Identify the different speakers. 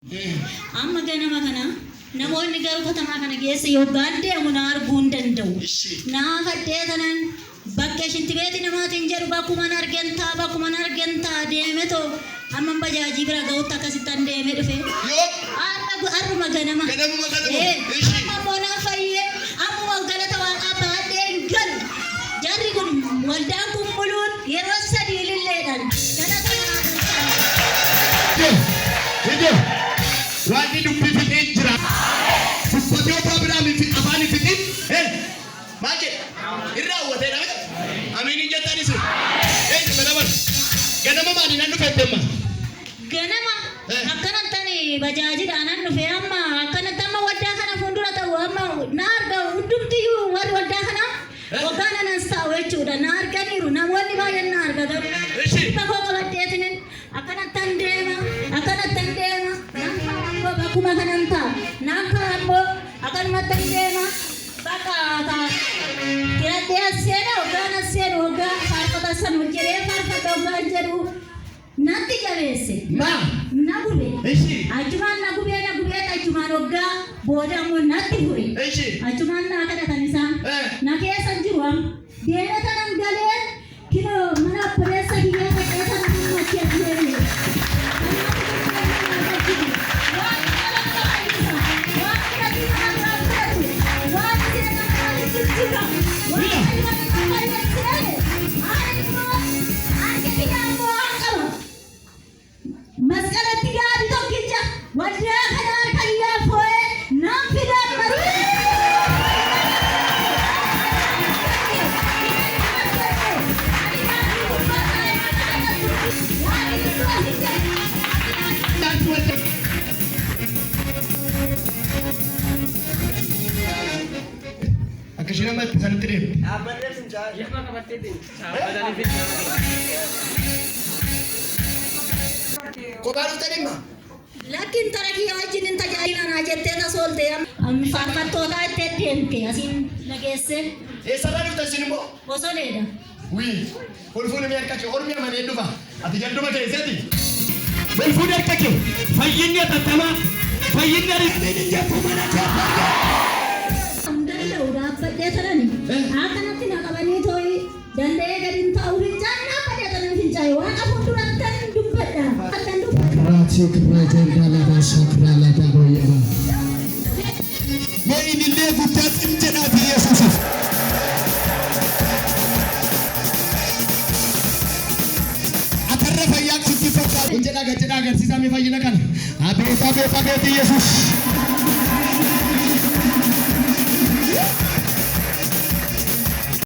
Speaker 1: Amma ganama kana namoonni garuu katamaa kana keessa yoggaan deemu na arguu hin danda'u. Naafadhee tanan bakka shintibeeti namaatiin jedhu bakkuman argen ta'a, bakkuman argen ta'a deemetoo hamman bajaajii bira ga'utti akkasittan deeme dhufe.
Speaker 2: Yoom?
Speaker 1: Har'a har'uma ganama.
Speaker 2: Ganamuma kanuma?
Speaker 1: Ee,
Speaker 2: Ishi.
Speaker 1: amma immoo nan fayyee ammuma galata waaqaa baadhee hin galu. Jarri kun waldaan kun muluun yeroo 3 ililleedhaan galata naa galchan.
Speaker 2: Ijoo. Waaqni dubbii fixee jira. Dubbatee otoo Abiraam hin fixin afaan hin fixin. Maal jedhe? Hin raawwateedha miti? Amiin hin jettan isin. Eenyu ganama? Ganama maali nan dhufe jette amma?
Speaker 1: Ganama akkanattan bajaajidhaanan dhufe amma akkanatti amma waldaa kana fuuldura ta'u amma na arga hundumtiyyuu warri waldaa kanaa waggaa nanan taa'u jechuudha na arganiiru namoonni baay'een na arga garuu Bifa koo qabadheetinin akkanattan deema akkanattan deema nan ka'a ammoo bakkuma kanan ta'a nan ka'a ammoo akkanumattan deema bakka ka kiradhee as seena hoggaan as seenu hoggaa faarfata san jedhee faarfadha hoggaan jedhu natti jabeesse.
Speaker 2: Maa?
Speaker 1: Na gube.
Speaker 2: Ishi.
Speaker 1: Achumaan na gubee na gubee achumaan hoggaa booda ammoo natti fure.
Speaker 2: Ishi.
Speaker 1: Achumaan naa kadhatan isaan. Na keessa hin jiru amma. Deemee tanan galee kinoo mana obboleessa kiyyaa dhaqee tanan amma achi as deebi'e. Kanaaf qulqullina naa galchite. Waaqni dhala nama fayyisa. Waaqni gatii nama biraa fudhatu. Waaqni seenaa namaa hin jijjiira. Waaqayyo nama fayyisee ani immoo harka kiyyaa immoo waan qaba. Masqalatti gaabi tokkicha waldaa kana harka kiyyaa foo'ee nan fida
Speaker 2: Akka isheen amma itti sanatti deemte.
Speaker 3: Dhaabbannee fincaa'aa.
Speaker 4: Jirma qabattee deemti. Dhaabbatanii fincaa'aa.
Speaker 2: Kophaa dhuftan imma.
Speaker 1: Lakki intala kiyya wajjin hin tajaajila naa jettee tasoolte. Faarfattootaa itti deemte asiin na geesse.
Speaker 2: Eessarraa dhuftan isin immoo?
Speaker 1: Osoleedha.
Speaker 2: Wii. Ol fuudhi mee harka kee ormi amanee dhufa. Ati ganduma keessatti. Ol fuudhi harka kee. Fayyinni hatattamaa. Fayyinni ariitiin hin jettu mana keessa argaa.
Speaker 1: Hin danda'u dhaabbadhee tarani. Akkanatti na qabanii tooyi danda'ee gadi hin taa'u fincaan dhaabbadhee tanan fincaa'e waaqa fuuldurattan dubbadha. Akkan dubbadha.
Speaker 2: Kiraatii kiraatii daalabaa kiraalaa daaloo Mee ilillee guddaa xim jedhaati Yesuusiif. Atarra fayyaa sitti fakkaatu. Kun jedhaa gad jedhaa agarsiisaa mee fayyina kana. Abeet abeet abeet Yesuus.